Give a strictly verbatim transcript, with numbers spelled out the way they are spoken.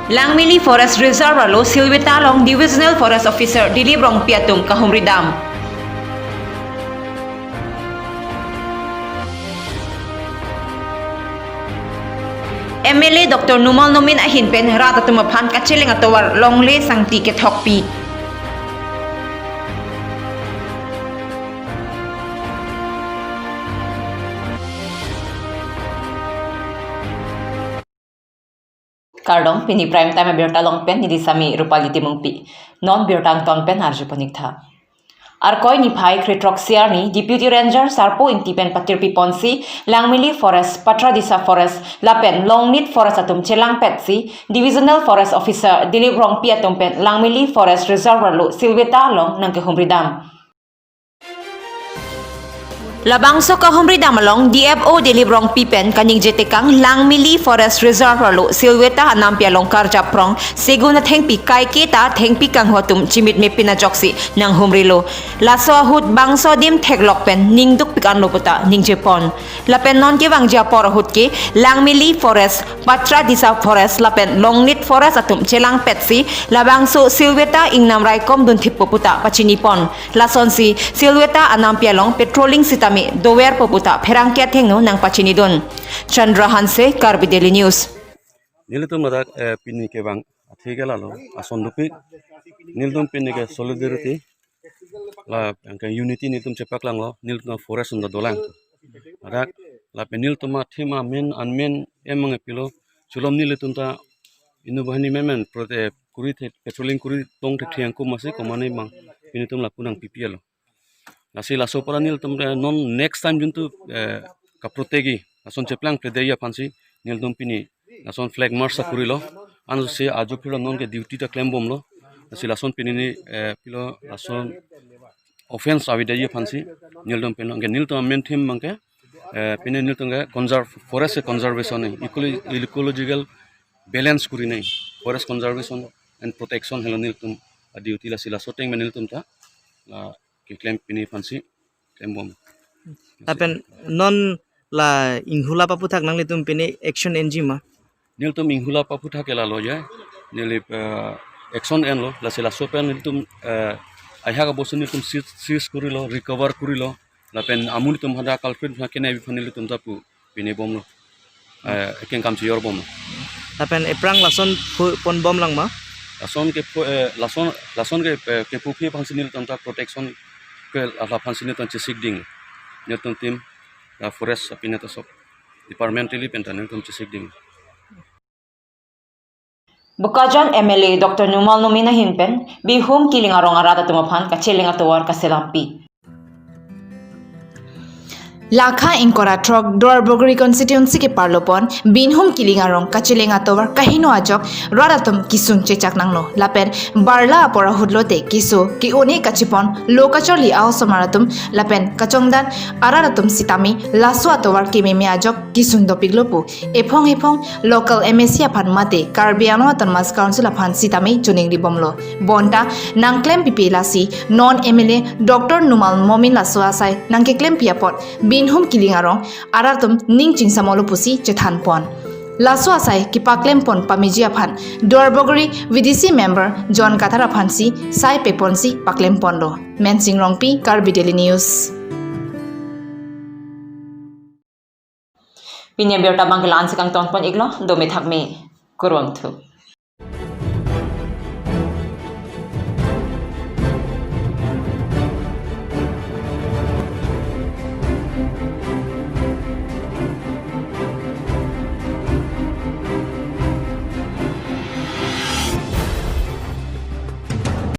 Langmili Forest Reserve arlo Silveta along Divisional Forest Officer Dilip Rongpi atum kahumri dam. M L A Doctor Numal Momin ahin pen rat atum aphan kacheleng atovar longle sangti kethokpi. Kardom, pini Prime Time abirta along pen neli Sami Rupali Timungpi. Non birta angton pen arju pon-ik tha. Arkoi niphai krethrok siar ni Deputy Ranger Sarpo Ingti pen patirpi ponsi Langmili Forest, Patradisa Forest lapen Longnit Forest atum chelangpetsi Divisional Forest Officer Dilip Rongpi atum pen Langmili Forest Reserve arlo Silveta along nangkehumri dam. Labangso kahumri dam along D F O Dilip Rongpi pen kaningje tekang Langmili Forest Reserve arlo Silveta anampi along karjap phrong segun athengpi kaike ta thengpi kanghu atum chimitme pin ajoksi nanghumrilo. Laso ahut bangso adim theklok pen ningdukpik anlo puta ningje pon. Lapen non kevangji apor ahut ke Langmili Forest, Patradisa Forest lapen Longnit Forest atum chelangpetsi labangso Silveta ingnam raikom dunthippo puta pachini pon. Lasonsi Silveta anampi along patrolling sitame doverpo puta pherangke athengno nangpachinidun. Chandra Hanse, Karbi Daily News. Nelitum ladak, eh, pini kevang athe ke lalo, ason dopik. Nelitum pini ke solidarity, la, yang ke unity nelitum chepaklanglo, nelitum forest unda dolang. Ladak, lapen nelitum athema main, unmain, emang epilo, chulom nelitum ta, inu bahani memen, prote, kuri the, patrolling kuri tong the thiang kum masi, komane mang, pini tum lapu nangpipi alo. Lasi laso apor nelitum, eh, non next time juntu, eh, kaprotegi, lason cheplangpledeji aphansi, nelitum pini, lason flag march akurilo, ansi ajo phirlo non ke duty ta klembomlo, lasi lason pini ni, eh, pilo, lason offence avedeji aphansi, nelitum pini, ke nelitum main theme abang ke, eh, pini nelitum ke conserve, forest conservation ni, ecolo-, ecological balance kuri ni, forest conservation and protection helo nelitum aduty lasi laso ateng pen nelitum ta, la keklem pini aphansi klembom. Lapen non la inghulap aphuthak nanglitum pini action enji ma? Nelitum inghulap aphuthak ke lalo ya. Neli, eh, action enlo, lasi laso pen nelitum, eh, aihak abosi nelitum seize, seize kurilo, recover kurilo. Lapen amonit atum hadak culprit ha kene biphan nelitum ta pu pini bomlo. Eh, ekeng kam chiyor bomlo. Lapen ephrang lason phu-, ponbomlang ma? Lason ke phu-, eh, lason, lason ke, eh, kepuphi aphansi nelitum ta protection ke ala aphansi nelitum chesikding. Nelitum team, eh, forest apine ta sob department tili pen ta nelitum chesikding. Bokajan M L A Doctor Numal Momin ahin pen Bihum Killing arong arat atum aphan kacheleng atovar kaselampi. Lakha ingkoi ra throk Duarbagori constituency keparlo pon Bihum Killing arong kacheleng atovar kaheno ajok rat atum kesung chechak nanglo. Lapen barla apor ahut lote keso ke-un-e kachepon lo kacharli a-osomar atum lapen kachongdam arat atum sitame laso atovar kememe ajok kesung dopiklo pu ephong ephong local M A C aphan mate Karbi Anglong Autonomous Council aphan sitame choningri bomlo. Bonta nangklem pipe lasi non M L A Doctor Numal Momin laso asai nangkeklem pi apot Bihum Killing arong arat atum ning chingsamolo pusi chethan pon. Laso asai kepaklem pon pameji aphan Duarbagori V D C member John Kathar aphansi sai peponsi paklem ponlo. Mensing Rongpi, Karbi Daily News. Pini abirta abang ke la-ansi kangton pon-iklo, dome thakme, kurvangthu.